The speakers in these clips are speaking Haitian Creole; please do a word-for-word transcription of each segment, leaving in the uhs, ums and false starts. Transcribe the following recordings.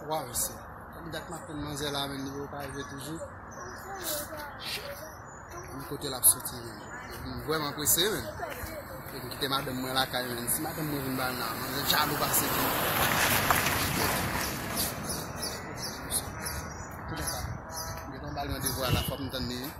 Waw, mesye. Kòm dat m ap tann manzè la, menm li poko rive toujou. Shit. Ki kote l ap soti, menm? M vrèman prese, menm. Fè m kite madanm mwen lakay, menm. Si madanm mwen vin ba m la, manzè jalou pase tou. Toulèka, m gentan ba l randevou a la, fòk m tann li, wi.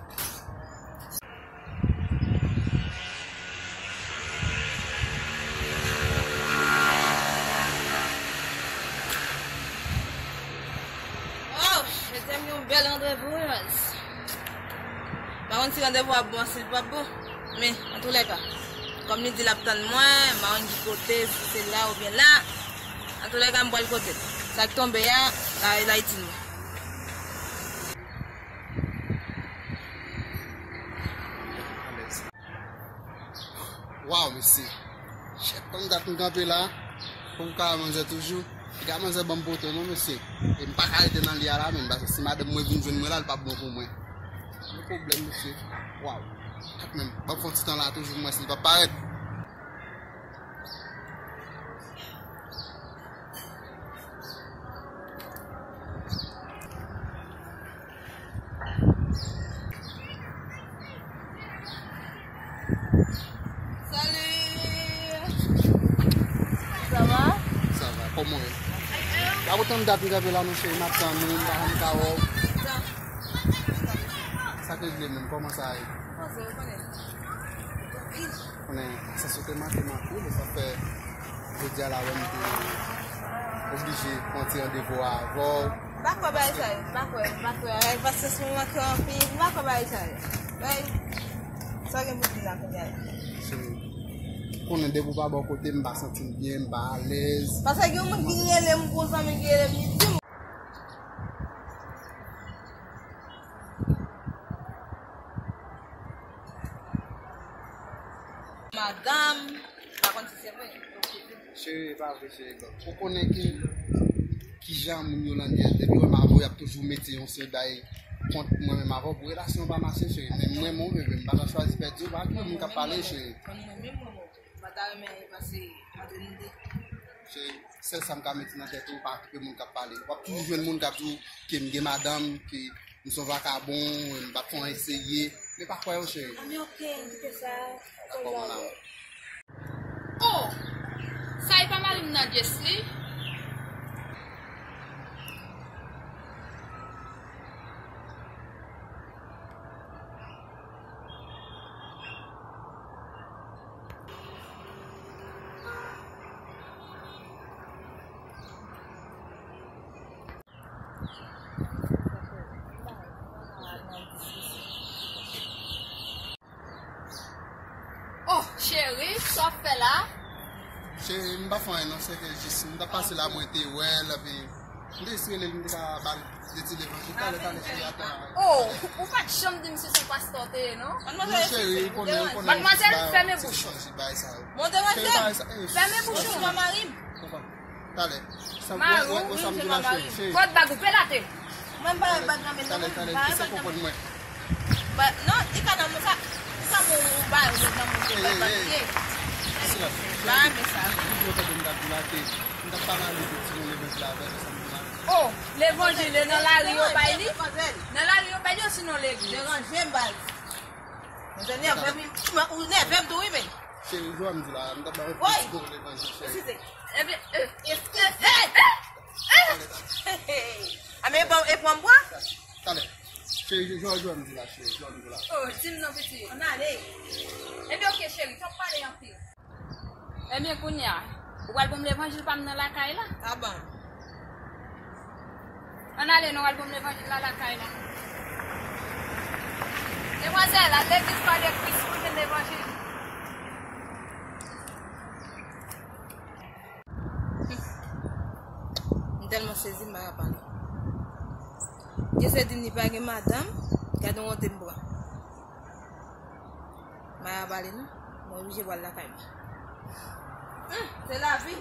Oh, mesye, m gen yon bèl randevou, wi, baz. M pa konn si randevou a ap bon, si l p ap bon. Men, antoulèka, kòm li di l ap tann mwen, m pa konn ki kote, si se la oubyen la. Antoulèka, m pral kote l. Sa k tonbe a, la, la itil mwen. Waw, mesye. Shit, tann dat m kanpe la. Pou m ka wè manzè toujou. Piga manzè ban m poto non, mesye. E m pa ka rete nan li a la menm, paske si madanm mwen vin jwenn mwen la, li p ap bon pou mwen. Yon pwoblèm, mesye. Waw. Gad menm, ban m fè yon ti tan la toujou, m wè si li p ap parèt. Salut! Ça va? Sa va, kòman w ye? Pa kontan m dat m kanpe la, non, cheri, m ap tann ou, m pa janm ka wè w. Sa k regle menm, kòman sa ye? Konnen, sa sote manke m anpil, e sa fè jodi a la wè m te oblije pran ti randevou a avè w. M pa kwè bagay sa yo, m pa kwè, m pa kwè. Avèk pasyans mwen manke w anpil, m pa kwè bagay sa yo. Bay, sa w gen pou di la kounye a? Se, konnen depi w pa bò kote m, m pa santi m byen, m pa alèz. Paske gen yon moun ki rele m, gon zanmi ki rele m, li di m. Madanm, pa konn si se vre. Cheri, e pa vre, cheri. Ou konnen ki, ki jan moun Yolande ye. Depi w wè m avè w, y ap toujou mete yon seri bagay kont mwen menm avè w pou relasyon an pa mache, cheri. Men mwen, mwen menm, m pa ka chwazi pèdi w, pa okipe moun k ap pale, cheri. Konn mwen menm, mwen, mwen. M pa ta renmen pase ant nou de. Cheri, sèl sa m ka mete nan tèt ou, pa okipe moun k ap pale. W ap toujou jwenn moun k ap di w ke m gen madanm, ke m se yon vakabon, m p ap fè anyen serye. Men pa kwè yo, cheri. A, men oke, m kite sa. Dakò, mon amour. Oh! Sa e pa mari m nan, Jesly? Oh, cheri, sa w ap fè la? Cheri, m pa fè anyen non, se ke jis m t ap pase la, mwen te wè l, epi m te jis rele l, m te ka ba l de ti levanjil. Talè, talè, cheri, atann. Oh, ou pa t janm di m si se yon pastè w te ye, non? Non, cheri, ou konnen, ou konnen. Madmwazèl, fèmen bouch ou. Cheri, bagay sa yo. Cheri, bagay sa, eh, fèmen bouch ou. Ou se pa mari m. Talè. Mari w, wi, m se pa mari w. Kot bag ou, pelate. Mwen m pa wè bag nan men l non. Talè, talè, kisa w konprann mwen? Non, li ka nan men sa. Sa bon ou bay ou nan men l, bag ye. Silans. M pa renmen sa. Ou konn tande m t ap di la ke m t ap pale avèk ou, ti moun levanjil la, avèk sa m di la. Oh, levanjil e nan lari yo bay li? Nan lari yo bay li, osinon legliz? Deranje m, baz. Mwen nève m, ou nève m tou, wi, men. Cheri, jwa m di la, m t ap ba w yon ti kou levanjil, cheri. Eskize. Ebyen, eh, eh, eh, eh, eh. A, men e bon, e pran m bwa? Talè. Cheri, jwa, jwa m di la, cheri, jwa m di la. Oh, di m non, piti. Ann ale. Ebyen, oke, cheri, t ap pale anpil. Ebyen, kounye a, ou pral ban m levanjil pa m nan lakay la? A bon. Ann ale non, al ban m levanjil la lakay la. Demwazèl, al legliz Padre Chris pou jwenn levanjil. M tèlman sezi, m pa ka pale. Dye se di m li pa gen madanm, gade yon wonte m pran. M pa ka pale non, mwen oblije pral lakay mwen. Hmm, se lavi.